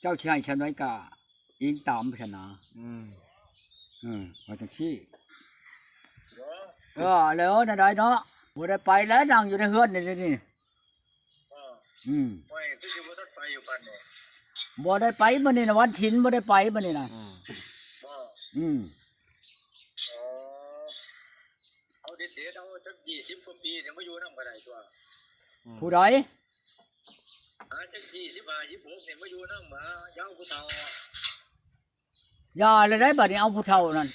ເຈົ້າຊິໃຫ້ຊ່ຳໃດກະອີງຕາມຊັ້ນນະ. ອືມ ເອີ ວ່າຈັ່ງຊີ້. ເອີ ແລ້ວແນວໃດເນາະ ບໍ່ໄດ້ໄປແລ້ວ ນັ່ງຢູ່ໃນເຮືອນນີ້ ດຽວນີ້. ອືມ ໂອ້ຍ ຄືຊິບໍ່ທັນໄປຢູ່ບັດນີ້. ບໍ່ໄດ້ໄປມື້ນີ້ນະ ວັນສິນບໍ່ໄດ້ໄປມື້ນີ້ນະ. ອືມ ອືມ ອໍ ເອົາເດັດໆ ເອົາຈັກຊາວກວ່າປີນີ້ມາຢູ່ນຳກໍໄດ້ຕົວະ. ອືມ ຜູ້ໃດ? ຫາຈັກຊາວຫ້າ ຊາວຫົກນີ້ມາຢູ່ນຳ ມາຢາວຜູ້ເຖົ້າ. ຢ່າແລ້ວໄດ໋ ບັດນີ້ເອົາຜູ້ເຖົ້ານັ້ນ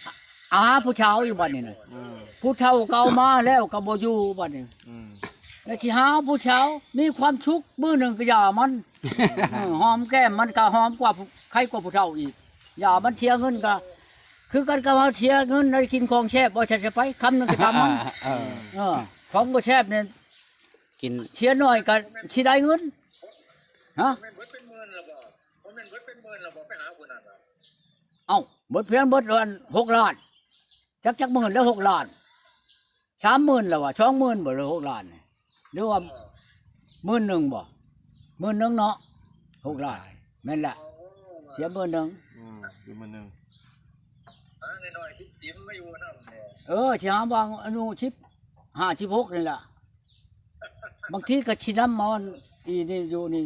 ອາ ຜູ້ສາວອີກບັດນີ້ນະ. ອືມ ຜູ້ເຖົ້າກໍເອົາມາແລ້ວກໍບໍ່ຢູ່ບັດນີ້. ອືມ ແລ້ວຊິຫາຜູ້ສາວ ມີຄວາມສຸກມື້ໜຶ່ງກໍຢ່າມັນ. ເອີ ຫອມແກ້ມມັນກໍຫອມກວ່າ ໃຄກວ່າຜູ້ເຖົ້າອີກ. ຢ່າມັນເສຍເງິນກໍຄືກັນກັບເຮົາເສຍເງິນໄດ້ກິນຂອງແຊບ ບໍ່ໃຊ່ໄປຄຳໜຶ່ງກໍຕາມມັນ. ເອີ ເອີ ຂອງບໍ່ແຊບນີ້ກິນ ເສຍໜ້ອຍກໍຊິໄດ້ເງິນ. ຮະ? ບໍ່ແມ່ນເບິດເປັນໝື່ນແລ້ວບໍ່? ບໍ່ແມ່ນເບິດເປັນໝື່ນແລ້ວບໍ່? ໄປຫາຜູ້ນັ້ນນະ. ເອົ້າ ເບິດພຽງ ເບິດອັນຫົກລ້ານ ຈັກ ຈັກໝື່ນແລ້ວ ຫົກລ້ານ ສາມໝື່ນແລ້ວວະ ສອງໝື່ນບໍ່ ຫຼືຫົກລ້ານ ຫຼືວ່າໝື່ນໜຶ່ງບໍ່? ໝື່ນໜຶ່ງເນາະ ຫົກລ້ານ ແມ່ນລະ ເສຍໝື່ນໜຶ່ງ. ອືມ ຢູ່ມື້ໜຶ່ງ ຫານ້ອຍໆ ຕິມໆ ມາຢູ່ນຳແດ່. ເອີ ຊິຫາວ່າອາຍຸສິບຫ້າ ສິບຫົກນີ້ລະ ບາງທີກໍຊິນຳເອົາອັນອີ່ນີ້ຢູ່ນີ້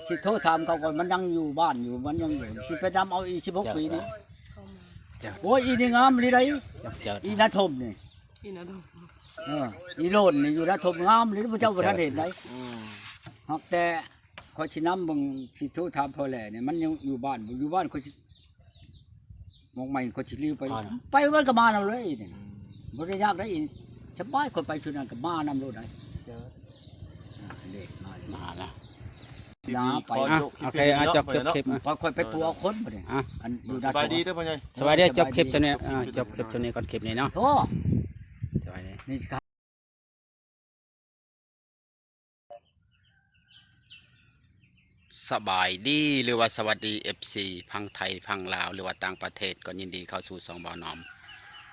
ຊິໂທຖາມເຂົາກ່ອນ ມັນຍັງຢູ່ບ້ານຢູ່ ມັນຍັງຢູ່ ຊິໄປນຳເອົາອີ່ສິບຫົກປີນີ້. ໂອ້ຍ ອີ່ນີ້ງາມອີ່ຫຼີໃດ໋ ອີ່ນາທົມນີ້. ເອີ ອີ່ໂລນນີ້ຢູ່ນາທົມງາມອີ່ຫຼີ ພະເຈົ້າບໍ່ທັນເຫັນໃດ໋. ອືມ ຮັກແຕ່ ຂ້ອຍຊິນຳເບິ່ງ ຊິໂທຖາມພໍ່ແຫຼນີ້ ມັນຍັງຢູ່ບ້ານບໍ່? ຢູ່ບ້ານຂ້ອຍຊິ ໝອກໄມ້ຂ້ອຍຊິລິ້ວໄປ ໄປມັນກໍມານຳເລີຍນີ້. ອືມ ບໍ່ໄດ້ຍາກໃດ໋ ສະບາຍ ຂ້ອຍໄປຊຸດນັ້ນກໍມານຳໂລດໃດ໋. ເອີ ເດ້ ມາແລ້ວ ມາແລ້ວ ນະ ໄປ. ໂອເຄ ຈົບຄລິບ ຂ້ອຍໄປປົວເອົາຄົນບັດນີ້. ອັນຢູ່ ສະບາຍດີເດີພໍ່ໃຫຍ່ ສະບາຍດີ. ຈົບຄລິບຊ່ຳນີ້ ຈົບຄລິບຊ່ຳນີ້ກ່ອນ ຄລິບນີ້ເນາະ. ໂອ້ ສະບາຍດີ ນີ້ ສະບາຍດີ ຫຼືວ່າສະຫວັດດີ ເອັຟຊີ ຝັ່ງໄທຝັ່ງລາວ ຫຼືວ່າຕ່າງປະເທດ ກໍຍິນດີເຂົ້າສູ່ຊ່ອງບ່າວໜອມ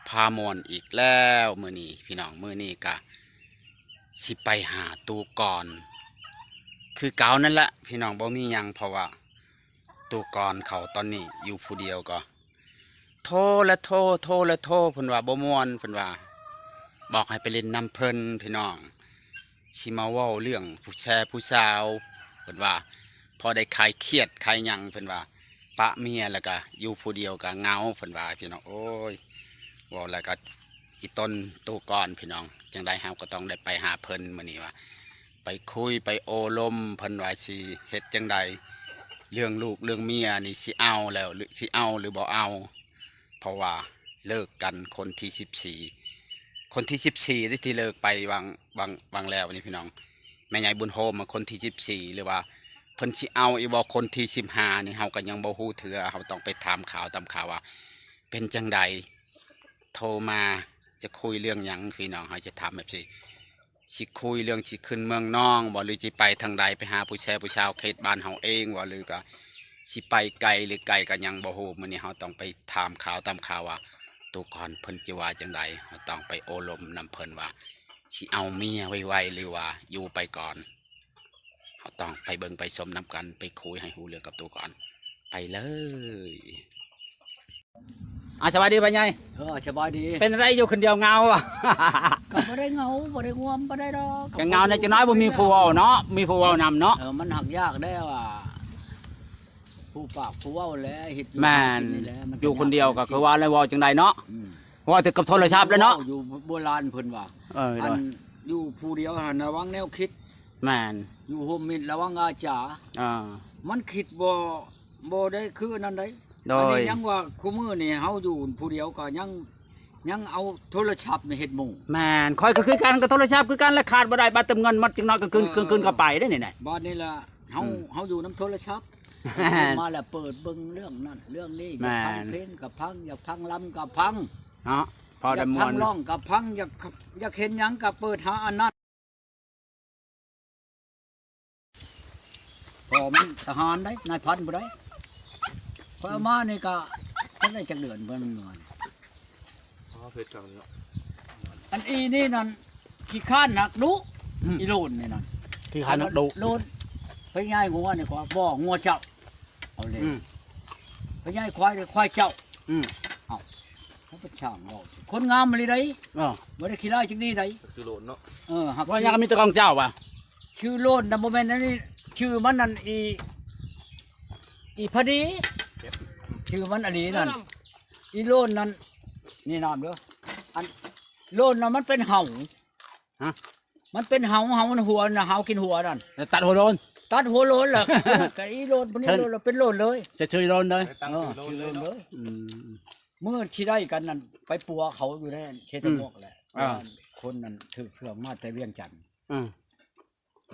ພາມ່ວນອີກແລ້ວ. ມື້ນີ້ພີ່ນ້ອງ ມື້ນີ້ກະຊິໄປຫາຕູ້ກ່ອນຄືເກົ່ານັ້ນລະພີ່ນ້ອງ ບໍ່ມີຫຍັງ ເພາະວ່າຕູ້ກ່ອນເຂົາຕອນນີ້ຢູ່ຜູ້ດຽວກໍ ໂທລະໂທ ໂທລະໂທ ເພິ່ນວ່າບໍ່ມ່ວນ ເພິ່ນວ່າ ບອກໃຫ້ໄປຫຼິ້ນນຳເພິ່ນພີ່ນ້ອງ ຊິມາເວົ້າເລື່ອງຜູ້ແຊຜູ້ສາວ ເພິ່ນວ່າ ພໍໄດ້ຄາຍຄຽດຄາຍຫຍັງ ເພິ່ນວ່າ ປະເມຍແລ້ວກະຢູ່ຜູ້ດຽວກະເຫງົາ ເພິ່ນວ່າພີ່ນ້ອງ. ໂອ້ຍ ເວົ້າແລ້ວກະອີ່ຕົນໂຕກ່ອນພີ່ນ້ອງ ຈັ່ງໃດເຮົາກໍຕ້ອງໄດ້ໄປຫາເພິ່ນມື້ນີ້ວ່າ ໄປຄຸຍໄປໂອ້ລົມເພິ່ນວ່າຊິເຮັດຈັ່ງໃດ ເລື່ອງລູກເລື່ອງເມຍນີ້ຊິເອົາແລ້ວ ຫຼື ຊິເອົາຫຼືບໍ່ເອົາ ເພາະວ່າເລີກກັນຄົນທີສິບສີ່ ຄົນທີສິບສີ່ທີ່ເລີກໄປຫວ່າງ ຫວ່າງ ຫວ່າງແລ້ວນີ້ພີ່ນ້ອງ ແມ່ໃຫຍ່ບຸນໂຮມ ມາຄົນທີສິບສີ່ ຫຼືວ່າເພິ່ນຊິເອົາອີກບໍ່ຄົນທີສິບຫ້ານີ້ ເຮົາກໍຍັງບໍ່ຮູ້ເທື່ອ ເຮົາຕ້ອງໄປຖາມຂ່າວຕາມຂ່າວວ່າເປັນຈັ່ງໃດ ໂທມາຈະຄຸຍເລື່ອງຫຍັງ ພີ່ນ້ອງ ເຮົາຈະຖາມແບບຊີ້ ຊິຄຸຍເລື່ອງຊິຂຶ້ນເມືອງນອງບໍ່ ຫຼືຊິໄປທາງໃດ ໄປຫາຜູ້ແຊຜູ້ສາວເຂດບ້ານເຮົາເອງບໍ່ ຫຼືກະຊິໄປໄກ ຫຼືໄກກະຍັງບໍ່ຮູ້. ມື້ນີ້ເຮົາຕ້ອງໄປຖາມຂ່າວຕາມຂ່າວວ່າ ຕູກອນເພິ່ນຊິວ່າຈັ່ງໃດ ເຮົາຕ້ອງໄປໂອ້ລົມນຳເພິ່ນວ່າ ຊິເອົາເມຍໄວໆ ຫຼືວ່າຢູ່ໄປກ່ອນ. ເຮົາຕ້ອງໄປເບິ່ງໄປຊົມນຳກັນ ໄປຄຸຍໃຫ້ຮູ້ເລື່ອງກັບຕູກອນ ໄປເລີຍ. ອາ ສະບາຍດີພໍ່ໃຫຍ່. ເອີ ສະບາຍດີ. ເປັນໃດຢູ່ຄົນດຽວເຫງົາ? ກໍບໍ່ໄດ້ເຫງົາ ບໍ່ໄດ້ງ່ວມປານໃດດອກ ກໍເຫງົາແດ່ຈັກໜ້ອຍ ບໍ່ມີຜູ້ເວົ້າເນາະ ມີຜູ້ເວົ້ານຳເນາະ. ເອີ ມັນຫາກຍາກແດ່ວ່າ ຜູ້ປາກຜູ້ເວົ້າແຫຼະ ເຮັດຢູ່ ແມ່ນ ກິນນີ້ແຫຼະ ມັນ ຢູ່ຄົນດຽວກໍຄືວ່າແລ້ວ ເວົ້າຈັ່ງໃດເນາະ. ອືມ ເວົ້າແຕ່ກັບໂທລະສັບແຫຼະເນາະ ເວົ້າຢູ່ໂບລານເພິ່ນວ່າ. ເອີ ອັນຢູ່ຜູ້ດຽວຫັ້ນລະວັງແນວຄິດ. ແມ່ນ ຢູ່ໂຮມມິດລະວັງວາຈາ. ເອີ ມັນຄິດບໍ່ ບໍ່ໄດ້ຄືອັນນັ້ນໃດ໋. ໂດຍ ອັນນີ້ຍັງວ່າຄູ່ມື້ນີ້ເຮົາຢູ່ຜູ້ດຽວກໍຍັງ ຍັງເອົາໂທລະສັບນີ້ເຮັດໝູ່. ແມ່ນ ຂ້ອຍກໍຄືກັນ ກໍໂທລະສັບຄືກັນແຫຼະ ຂາດບໍ່ໄດ້ ບັດເຕີມເງິນໝົດຈັກໜ້ອຍກໍຄືນ ເອີ ຄືນ ຄືນເຂົ້າໄປເດ້ນີ້ນະ. ບາດນີ້ລະເຮົາ ອືມ ເຮົາຢູ່ນຳໂທລະສັບ ເອີ ມາແລ້ວເປີດເບິ່ງເລື່ອງນັ້ນເລື່ອງນີ້. ແມ່ນ ຢາກຟັງເພງກໍຟັງ ຢາກຟັງລຳກໍຟັງເນາະ ພໍໄດ້ມ່ວນ ຢາກຟັງຮ້ອງກໍຟັງ ຢາກ ຢາກເຫັນຫຍັງກໍເປີດຫາອັນນັ້ນ. ພໍ່ມັນທະຫານໃດ໋ ນາຍພັນຜູ້ໃດ ຂ້ອຍເອົາມານີ້ກະຈັກໄດ້ຈັກເດືອນ ເພິ່ນມັນມາ. ອໍ ເຜັດກັນເນາະ ອັນອີ່ນີ້ນັ້ນຂີ້ຄ້ານໜັກດຸ. ອືມ ອີ່ໂລນນີ້ນັ້ນ ຂີ້ຄ້ານໜັກດຸ ໂລນ ໄປຍ້າຍງົວນີ້ກໍບໍ່ ງົວເຈົ້າ ເອົາເລີຍ ອືມ ພະຍາຍຄວາຍ ຄວາຍເຈົ້າ ອືມ ເອົ້າ ເຂົາໄປຊ່າງເວົ້າ ຄົນງາມອີ່ຫຼີໃດ ເອີ ບໍ່ໄດ້ຂີ້ຮ້າຍຈັກດີ້ໃດ ຊື່ໂລນເນາະ ເອີ ຮັກ ວ່າຫຍັງກໍມີແຕ່ຂອງເຈົ້າຫວາ? ຊື່ໂລນນະ ບໍ່ແມ່ນອັນນີ້ ຊື່ມັນນັ້ນ ອີ ອີພະດີ ຊື່ມັນອີ່ຫຼີນັ້ນ ອີໂລນນັ້ນ ນີ້ນາມເດີ ອັນໂລນນະ ມັນເປັນເຫົ່າ ຮະ ມັນເປັນເຫົ່າ ເຫົ່າມັນຫົວນະ ເຫົ່າກິນຫົວນັ້ນ ແລ້ວຕັດຫົວໂລນ ຕັດຫົວໂລນລະ ກະອີໂລນ ເພິ່ນນີ້ໂລນລະ ເປັນໂລນເລີຍ ໃສ່ຊື່ໂລນເລີຍ ຕັ້ງຊື່ໂລນເລີຍເນາະ ອືມ ມື້ທີ່ໄດ້ກັນນັ້ນ ໄປປົວເຂົາຢູ່ໃນເຊຕະໝວກແຫຼະ ອືມ ຄົນນັ້ນຖືກເຄື່ອງມາແຕ່ວຽງຈັນ ອືມ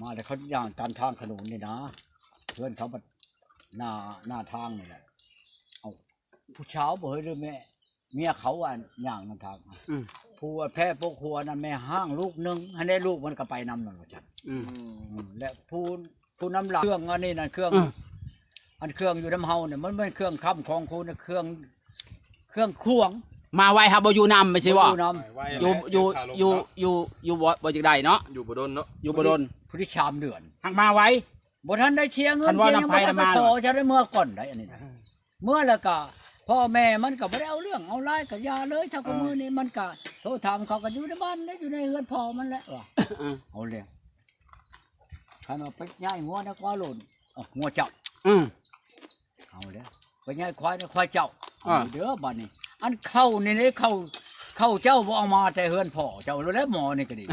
ມາແລ້ວເຂົາຍ່າງຕາມທາງຂະໜົນນີ້ນະ ເຮືອນເຂົາບັດໜ້າ ໜ້າທາງນີ້ແຫຼະ ເອົ້າ ຜູ້ສາວບໍ່ເຮີ້ຍ ຫຼືແມ່ ເມຍເຂົາວ່າຍ່າງນຳທາງ ອືມ ຜູ້ວ່າແພ້ປົກຫົວນັ້ນແມ່ຮ້າງລູກໜຶ່ງ ຫັ້ນແຫຼະ ລູກມັນກໍໄປນຳນັ້ນວ່າຊັ້ນ ອືມ ອືມ ແລະຜູ້ ຜູ້ນຳຫຼັງ ເຄື່ອງອັນນີ້ນັ້ນ ເຄື່ອງ ອືມ ອັນເຄື່ອງຢູ່ນຳເຮົານີ້ ມັນແມ່ນເຄື່ອງຄ້ຳຂອງຄູນ ເຄື່ອງ ເຄື່ອງຂວງ ມາໄວຫາບໍ່ຢູ່ນຳ ແມ່ນຊິບໍ່? ຢູ່ນຳ ຢູ່ ຢູ່ ຢູ່ ຢູ່ບໍ່ ບໍ່ຈັກໄດ້ເນາະ ຢູ່ບໍ່ດົນເນາະ ຢູ່ບໍ່ດົນ ຜູ້ທີ່ສາມເດືອນ ຫາກມາໄວ ບໍ່ທັນໄດ້ເສຍເງິນ ຄັນວ່ານຳໃຜນຳມາ ຂໍຈະໄດ້ເມືອກ່ອນໄດ໋ ອັນນີ້ນະ ເມືອແລ້ວກະ ພໍ່ແມ່ມັນກະບໍ່ໄດ້ເອົາເລື່ອງເອົາລາຍ ກະຢ່າເລີຍ ເທົ່າກັບມື້ນີ້ມັນກະໂທຖາມເຂົາ ກະຢູ່ໃນບ້ານ ຢູ່ໃນເຮືອນພໍ່ມັນແຫຼະວ່າ ເອົາແລ້ວ ຄັນວ່າໄປຍ້າຍງົວນະ ກວ່າໂລນ ເອົາງົວເຈົ້າ ອືມ ເອົາແລ້ວ ໄປຍ້າຍຄວາຍໃນຄວາຍເຈົ້າ ເອົາເດີບາດນີ້ ອັນເຂົ້ານີ້ເດ້ ເຂົ້າ ເຂົ້າເຈົ້າບໍ່ເອົາມາແຕ່ເຮືອນພໍ່ເຈົ້າແລ້ວ ໝໍນີ້ກໍດີ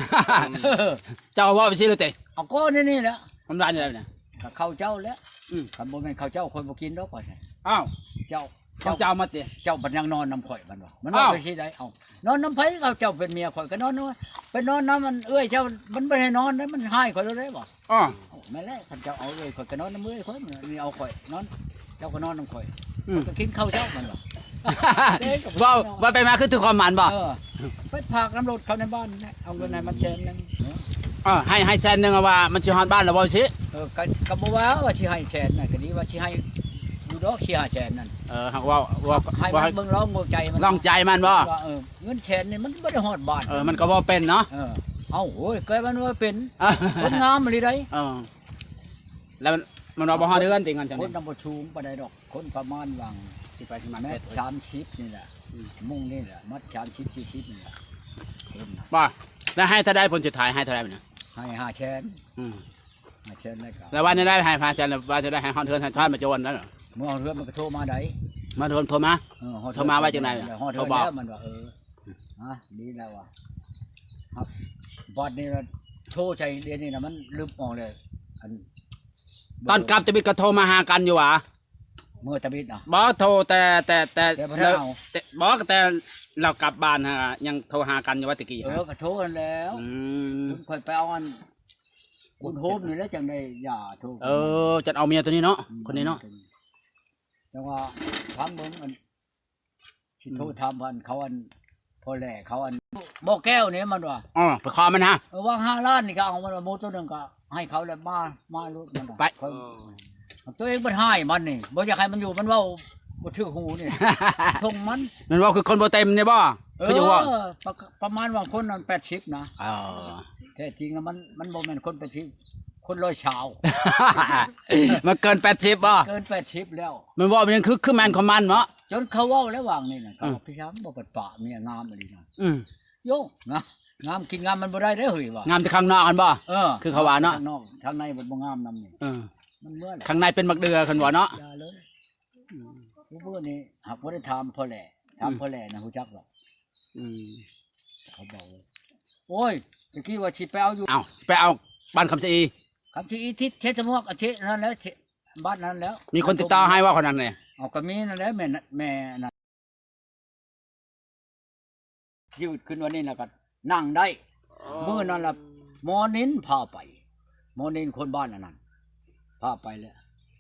ເຈົ້າເວົ້າໄປຊີ້ໂລດຕິ ເອົາກໍນີ້ນີ້ແຫຼະ ທຳລາຍນີ້ແຫຼະ ກໍເຂົ້າເຈົ້າແຫຼະ ອືມ ຄັນບໍ່ແມ່ນເຂົ້າເຈົ້າ ຂ້ອຍບໍ່ກິນດອກວ່າຊັ້ນ ອ້າວ ເຈົ້າ ຂອງເຈົ້າມາຕິ ເຈົ້າບັດຍັງນອນນຳຂ້ອຍ ມັນວ່າ ມັນວ່າໄປທີ່ໃດ ເອົາ ນອນນຳໃຜ ເອົາ ເຈົ້າເປັນເມຍຂ້ອຍ ກໍນອນນຳ ໄປນອນນຳອັນເອື້ອຍເຈົ້າ ມັນບໍ່ໃຫ້ນອນເດ້ ມັນຮ້າຍຂ້ອຍໂລດເດ້ ເອົາ ແມ່ນແຫຼະ ຄັນເຈົ້າເອົາເອື້ອຍຂ້ອຍກໍນອນນຳເອື້ອຍຂ້ອຍ ນີ້ເອົາຂ້ອຍນອນ ເຈົ້າກໍນອນນຳຂ້ອຍ ອືມ ຂ້ອຍກໍກິນເຂົ້າເຈົ້າ ມັນວ່າ ເວົ້າ ເວົ້າໄປມາຄືຖືກຄວາມໝານບໍ່? ເອີ ໄປຝາກນຳລົດເຂົາໃນບ້ານ ເອົາເງິນໃຫ້ມັນແສນໜຶ່ງ ເອີ ໃຫ້ ໃຫ້ແສນໜຶ່ງ ວ່າມັນຊິຮອດບ້ານແລ້ວບໍ່ຊີ້? ເອີ ກໍ ກໍບໍ່ວ່າ ວ່າຊິໃຫ້ແສນນັ້ນ ກໍດີວ່າຊິໃຫ້ຢູ່ດອກ ສີ່ຫ້າແສນນັ້ນ ເອີ ຫາກເວົ້າ ເວົ້າ ໃຫ້ມັນເບິ່ງລອງດວງໃຈມັນ ລອງໃຈມັນບໍ່? ວ່າ ເອີ ເງິນແສນນີ້ມັນບໍ່ໄດ້ຮອດບ້ານ ເອີ ມັນກໍເວົ້າເປັນເນາະ ເອີ ເອົ້າ ໂອ້ຍ ກໍມັນວ່າເປັນ ຄົນງາມອີ່ຫຼີໃດ ເອີ ແລ້ວມັນ ມັນວ່າບໍ່ຮອດເຮືອນຕິ ເງິນຈັ່ງ ຄົນນຳບໍ່ສູງປານໃດດອກ ຄົນປະມານຫວ່າງ ສິບ ປາຍ ສິບ ແມັດ ສາມສິບນີ້ແຫຼະ ອືມ ມຸງນີ້ແຫຼະ ມັດ ສາມສິບ ສີ່ສິບນີ້ແຫຼະ ຄົນນະ ບໍ່ ແລ້ວໃຫ້ເທົ່າໃດ ຜົນສຸດທ້າຍໃຫ້ເທົ່າໃດບັດນີ້? ໃຫ້ຫ້າແສນ ອືມ ຫ້າແສນ ແລ້ວກໍ ແລ້ວວ່າແນວໃດ ໃຫ້ຫ້າແສນ ແລ້ວວ່າຈະໄດ້ໃຫ້ຮອດເຮືອນ ໃຫ້ທອດມາຈອນນັ້ນ ເມື່ອຮອດເຮືອນມັນກໍໂທມາໄດ໋ ມາໂທ ໂທມາ ເອີ ຮອດ ໂທມາວ່າຈັ່ງໃດ ຮອດເຮືອນແລ້ວມັນວ່າ ເອີ ອືມ ອ່ະ ດີແລ້ວວ່າ ບາດນີ້ລະໂທໃສ່ ດຽວນີ້ນະມັນລືມອອກແລ້ວ ອັນ ຕອນກັບຕະບິດກໍໂທມາຫາກັນຢູ່ຫວາ? ເມື່ອຕະບິດນະ ບໍ່ ໂທແຕ່ ແຕ່ ແຕ່ ແຕ່ບໍ່ທັນເອົາ ແຕ່ ບໍ່ ແຕ່ລາວກັບບ້ານຫາ ຍັງໂທຫາກັນຢູ່ວ່າແຕ່ກີ້ ເອີ ຫາ ກໍໂທຫັ້ນແລ້ວ ອືມ ຂ້ອຍໄປເອົາອັນ ບຸນໂຮມນີ້ແຫຼະ ຈັ່ງໄດ້ຢາໂທ ເອີ ຈັ່ງເອົາເມຍໂຕນີ້ເນາະ ອືມ ຄົນນີ້ເນາະ ຈັ່ງວ່າຖາມເບິ່ງ ອັນ ຊິໂທ ອືມ ຖາມອັນເຂົາ ອັນພໍ່ແຫຼ້ເຂົາ ອັນບໍ່ແກ້ວນີ້ ມັນວ່າ ອໍ ໄປຂໍມັນຫາ ເອີ ວາງຫ້າລ້ານນີ້ກໍເອົາ ມັນວ່າໝູໂຕໜຶ່ງກໍໃຫ້ເຂົາແລ້ວ ມາ ມາໂລດ ມັນວ່າ ໄປ ຂ້ອຍ ເອີ ຕົວເອງບັດຮ້າຍມັນນີ້ ບໍ່ຢາກໃຫ້ມັນຢູ່ ມັນເວົ້າບໍ່ຖືກຫູນີ້ ຊົງມັນ ມັນເວົ້າຄືຄົນບໍ່ເຕັມນີ້ບໍ່? ເອີ ຄືຢູ່ວ່າ ປະ ປະມານວ່າຄົນນັ້ນແປດສິບນະ ອໍ ແທ້ຈິງນະ ມັນ ມັນບໍ່ແມ່ນຄົນແປດສິບ ຄົນຮ້ອຍຊາວ ມັນເກີນແປດສິບບໍ່? ເກີນແປດສິບແລ້ວ ມັນເວົ້າມັນຍັງຄື ຄືແມ່ນຂອງມັນເນາະ ຈົນເຂົາເວົ້າແລ້ວຫວ່າງນີ້ນະ ເຂົາ ອືມ ວ່າ "ພະຍາມບໍ່ປັດປະເມຍງາມອີ່ຫຼີນະ ອືມ ໂຢ ງາມ ງາມກິນງາມມັນບໍ່ໄດ້ເດ້ເຮີ້ຍວ່າ ງາມແຕ່ຂ້າງນອກຫັ້ນບໍ່? ເອີ ຄືເຂົາວ່າເນາະ ຂ້າງນອກ ຂ້າງໃນມັນບໍ່ງາມນຳນີ້ ເອີ ມັນເໝືອນ ຂ້າງໃນເປັນໝາກເດື່ອ ຄັນວ່າເນາະ ຢ່າເລີຍ ອືມ ຜູ້ເມື່ອນີ້ຫາກບໍ່ໄດ້ຖາມພໍ່ແຫຼ້ ຖາມ ອືມ ພໍ່ແຫຼ້ນະ ຮູ້ຈັກບໍ່? ອືມ ເຂົາບອກ ໂອ້ຍ ຕະກີ້ວ່າຊິໄປເອົາຢູ່ ເອົ້າ ໄປເອົາບ້ານຄຳຊະອີ ຄຳຊະອີ ທິດເຊຕະໝວກ ອາເຊະນັ້ນແຫຼະ ເຊ ບ້ານນັ້ນແຫຼະ ມີຄົນຕິດຕໍ່ໃຫ້ບໍ່ຄົນນັ້ນແຫຼະ? ເອົາ ກໍມີນັ້ນແຫຼະ ແມ່ນ ແມ່ນັ້ນ ຍືດຂຶ້ນວ່ານີ້ ແລ້ວກໍນັ່ງໄດ້ ອໍ ມື້ນັ້ນລະໝໍນິນພາໄປ ໝໍນິນຄົນບ້ານອັນນັ້ນ ພາໄປແລ້ວ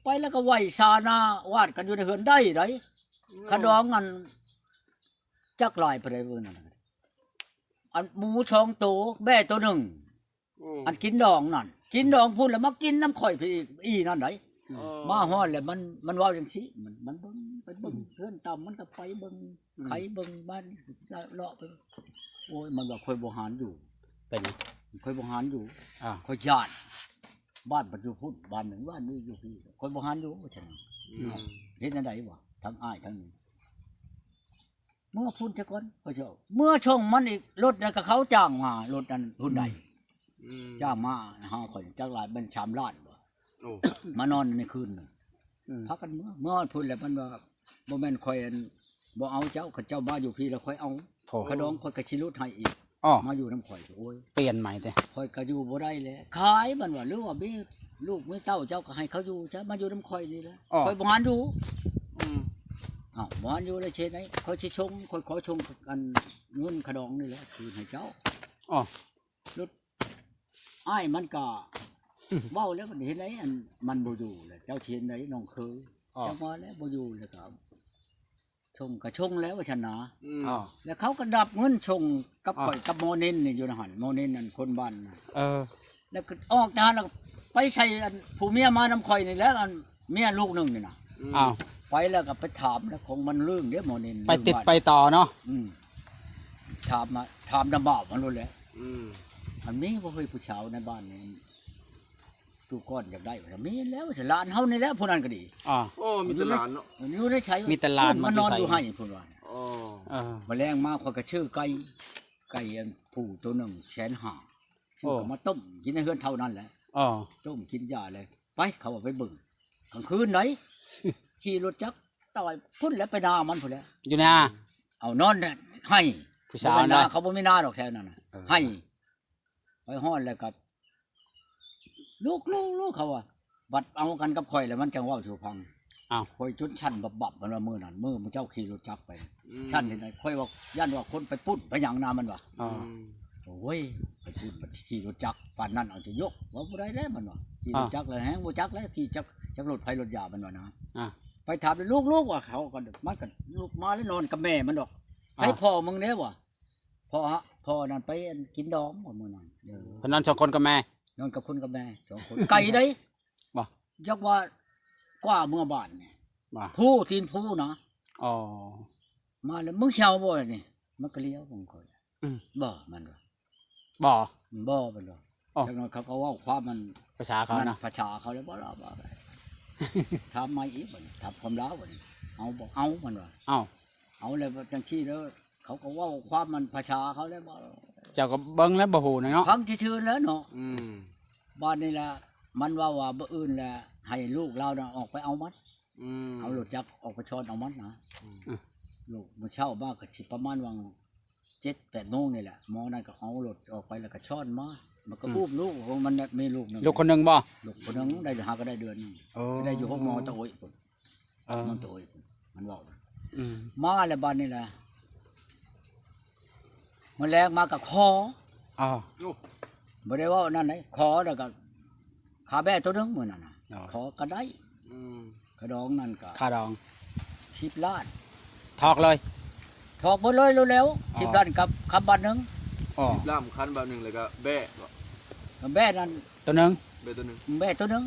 ໄປແລ້ວກໍໄຫວ້ຊາໜ້າວາດກັນຢູ່ໃນເຮືອນໄດ້ໄດ໋ ອືມ ຂະດອງອັນ ຈັກຫຼາຍປານໃດມື້ນັ້ນ ອັນໝູສອງໂຕ ແບ້ໂຕໜຶ່ງ ອືມ ອັນກິນດອງນັ້ນ ກິນດອງພຸ້ນແລ້ວມາກິນນຳຂ້ອຍພີ້ອີກ ອີນັ້ນໃດ໋ ອໍ ມາຮອດແລ້ວມັນ ມັນເວົ້າຈັ່ງຊີ້ ມັນ ມັນເບິ່ງ ໄປເບິ່ງ ອືມ ເຮືອນຕ່ຳ ມັນກໍໄປເບິ່ງ ອືມ ໄປເບິ່ງບ້ານ ເລາະໄປ ໂອ້ຍ ມັນວ່າຂ້ອຍບໍ່ຫານຢູ່ ເປັນຫຍັງ? ຂ້ອຍບໍ່ຫານຢູ່ ອາ ຂ້ອຍຢ້ານ ບ້ານມັນຢູ່ພຸ້ນ ບ້ານໜຶ່ງ ບ້ານນີ້ຢູ່ພີ້ ຂ້ອຍບໍ່ຫານຢູ່ ວ່າຊັ້ນ ອືມ ເຮັດແນວໃດວະ ທັງອ້າຍທັງນີ້ ເມືອພຸ້ນຊະກ່ອນ ຂ້ອຍຊິເອົາ ເມືອສົ່ງມັນອີກ ລົດນັ້ນກໍເຂົາຈ້າງມາ ລົດນັ້ນຮຸນໄດ ອືມ ອືມ ຈ້າງມາຫາຂ້ອຍ ຈັກຫຼາຍແມ່ນສາມລ້ານບໍ່ ໂອ້ ມານອນໃນຄືນໜຶ່ງ ອືມ ພາກັນເມືອ ເມືອຮອດພຸ້ນແລ້ວ ມັນວ່າ ບໍ່ແມ່ນຂ້ອຍ ອັນ ບໍ່ເອົາເຈົ້າ ຄັນເຈົ້າມາຢູ່ພີ້ແລ້ວຂ້ອຍເອົາ ໂອ້ ຂະດອງຂ້ອຍກໍຊິຫຼຸດໃຫ້ອີກ ອໍ ມາຢູ່ນຳຂ້ອຍ ໂອ້ຍ ປ່ຽນໃໝ່ຕິ ຂ້ອຍກໍຢູ່ບໍ່ໄດ້ແຫຼະ ຂາຍ ມັນວ່າ ຫຼືວ່າມີລູກມີເຕົ້າເຈົ້າກໍໃຫ້ເຂົາຢູ່ຊະ ມາຢູ່ນຳຂ້ອຍນີ້ແຫຼະ ອໍ ຂ້ອຍບໍ່ຫັນຢູ່ ອືມ ອ້າວ ບໍ່ຫັນຢູ່ແລ້ວເຮັດໃດ ຂ້ອຍຊິສົ່ງ ຂ້ອຍຂໍສົ່ງ ອັນ ເງິນຂະດອງນີ້ແຫຼະຄືນໃຫ້ເຈົ້າ ອໍ ລົດ ອ້າຍມັນກໍເວົ້າແລ້ວ ເຫັນໄດ ອັນ ມັນບໍ່ຢູ່ແລ້ວ ເຈົ້າຊິເຫັນໄດ ນ້ອງເຂີຍ ອໍ ຈັກວ່າແລ້ວ ບໍ່ຢູ່ແລ້ວກໍ ຊົງກໍຊົງແລ້ວວ່າຊັ້ນນະ ອືມ ອໍ ແລ້ວເຂົາກໍນັບເງິນຊົງກັບ ອໍ ຂ້ອຍກັບໝໍເນັນນີ້ຢູ່ຫັ້ນ ໝໍເນັນນັ້ນຄົນບ້ານນະ ເອີ ແລ້ວກໍອອກຈາກຫັ້ນແລ້ວໄປໃສ່ອັນຜູ້ເມຍມານຳຂ້ອຍນີ້ແຫຼະ ອັນເມຍລູກໜຶ່ງນີ້ນະ ອືມ ອ້າວ ໄປແລ້ວກໍໄປຖາມແລ້ວ ຂອງມັນລືມເດ້ໝໍເນັນ ໄປຕິດໄປຕໍ່ເນາະ ອືມ ຖາມມາ ຖາມນຳບ່າວມັນໂລດແຫຼະ ອືມ ມັນມີບໍ່ເຮີ້ຍຜູ້ສາວໃນບ້ານນີ້ ຕູ້ກ້ອນຢາກໄດ້ວ່າ ມີແລ້ວ ຫຼານເຮົານີ້ແຫຼະ ຜູ້ນັ້ນກໍດີ ອໍ ໂອ້ ມີແຕ່ຫຼານເນາະ ຢູ່ໃນໃສ ມີແຕ່ຫຼານ ມັນນອນຢູ່ໄຮ່ພຸ້ນວ່າ ອໍ ເອີ ມາແລງມາຂ້ອຍກໍຊື້ໄກ່ ໄກ່ອັນຜູ້ໂຕໜຶ່ງແສນຫ້າ ຊື້ ໂອ້ ກໍມາຕົ້ມກິນໃນເຮືອນເທົ່ານັ້ນແຫຼະ ອໍ ຕົ້ມກິນຢາແລ້ວ ໄປ ເຂົາເອົາໄປເບິ່ງ ກາງຄືນໃດ ຂີ່ລົດຈັກຕາຍພຸ້ນແຫຼະ ໄປນາມັນພຸ້ນແຫຼະ ຢູ່ນາ ເອົານອນໃຫ້ ຜູ້ສາວນະ ເຂົາບໍ່ມີນາດອກແຖວນັ້ນນະ ເອີ ໃຫ້ ໄປຮອດແລ້ວກໍ ລູກໆໆ ເຂົາວ່າ ບັດເອົາກັນກັບຂ້ອຍແລ້ວມັນຈັ່ງເວົ້າສູ່ຟັງ ອ້າວ ຂ້ອຍຈົນສັ່ນບັບໆ ມັນວ່າມື້ນັ້ນ ມື້ໝູ່ເຈົ້າຂີ່ລົດຈັກໄປ ອືມ ສັ່ນເຮັດໃດ ຂ້ອຍວ່າຢ້ານວ່າຄົນໄປປຸ້ນໄປຫຍັງນະ ມັນວ່າ ອໍ ອືມ ໂອ້ຍ ໄປປຸ້ນມັນຂີ່ລົດຈັກປານນັ້ນ ເອົາຈະຍົກ ເວົ້າບໍ່ໄດ້ແລ້ວ ມັນວ່າ ຂີ່ລົດຈັກແລ້ວແຮງບໍ່ຈັກແລ້ວ ຂີ່ຈັກ ຈັກລົດໃຜລົດຢາ ມັນວ່ານະ ອ່າ ໄປຖາມລູກໆ ວ່າ ເຂົາກໍ ມັນກໍລຸກມາແລ້ວ ນອນກັບແມ່ມັນດອກ ໃສ ອ່າ ພໍ່ມຶງເດ້ ວ່າ ພໍ່ ພໍ່ນັ້ນໄປກິນດອງວ່າມື້ນັ້ນ ເອີ ເພິ່ນນອນສອງຄົນກັບແມ່ ນອນກັບຄົນກັບແມ່ສອງຄົນ ໄກເດ້ ບໍ່ ຈັກວ່າກວ່າເມືອບ້ານນີ້ ບໍ່ ພູ ຕີນພູນະ ອໍ ມາແລ້ວ ມຶງຊິເອົາບໍ່ນີ້ ມັນກໍຫຼຽວເບິ່ງຂ້ອຍ ອືມ ບໍ່ ມັນວ່າ ບໍ່ ບໍ່ ມັນວ່າ ອໍ ຈັກໜ້ອຍເຂົາກໍເວົ້າຄວາມມັນ ພາສາເຂົານະ ພາສາເຂົາແລ້ວ ບໍ່ລະ ບໍ່ ຖາມໃໝ່ອີກບັດນີ້ ຖາມຄວາມລາວບັດນີ້ ເອົາບໍ່ ເອົາ ມັນວ່າ ເອົາ ເອົາແລ້ວຈັ່ງຊີ້ເດີ ເຂົາກໍເວົ້າຄວາມມັນພາສາເຂົາແລ້ວ ບໍ່ ເຈົ້າກໍເບິ່ງແລ້ວບໍ່ຮູ້ນະເນາະ ຟັງຊື່ໆແລ້ວເນາະ ອືມ ບາດນີ້ລະ ມັນເວົ້າວ່າມື້ອື່ນລະ ໃຫ້ລູກລາວນະອອກໄປເອົາມັນ ອືມ ເອົາລົດຈັກອອກໄປຊ້ອນເອົາມັນນະ ອືມ ລູກມື້ເຊົ້າມາກໍຊິປະມານຫວ່າງ ເຈັດແປດໂມງນີ້ແຫຼະ ໝໍນັ້ນກໍເອົາລົດອອກໄປ ແລ້ວກໍຊ້ອນມາ ມັນກໍ ອືມ ອຸ້ມລູກ ມັນມີລູກໜຶ່ງ ລູກຄົນໜຶ່ງບໍ່ ລູກຄົນໜຶ່ງໄດ້ ຫາກໍໄດ້ເດືອນໜຶ່ງ ໂອ້ ໄດ້ຢູ່ໂຮງໝໍຕະໂອ້ຍພຸ້ນ ເອີ ເມືອງໂຕຍ ມັນເວົ້າ ອືມ ມາແລ້ວບັດນີ້ແຫຼະ ມື້ແລງມາກໍຂໍ ອໍ ໂອ້ ບໍ່ໄດ້ເວົ້ານັ້ນໃດ ຂໍແລ້ວກໍຄ່າແບ້ໂຕໜຶ່ງມື້ນັ້ນນະ ອໍ ຂໍກໍໄດ້ ອືມ ຄ່າດອງນັ້ນກໍ ຄ່າດອງ ສິບລ້ານ ຖອກເລີຍ ຖອກເບິດເລີຍ ແລ້ວ ອໍ ສິບລ້ານກັບຄຳບາດໜຶ່ງ ອໍ ສິບລ້ານຄຳບາດໜຶ່ງ ແລ້ວກໍແບ້ ກໍແບ້ນັ້ນ ໂຕໜຶ່ງ ແບ້ໂຕໜຶ່ງ ແບ້ໂຕໜຶ່ງ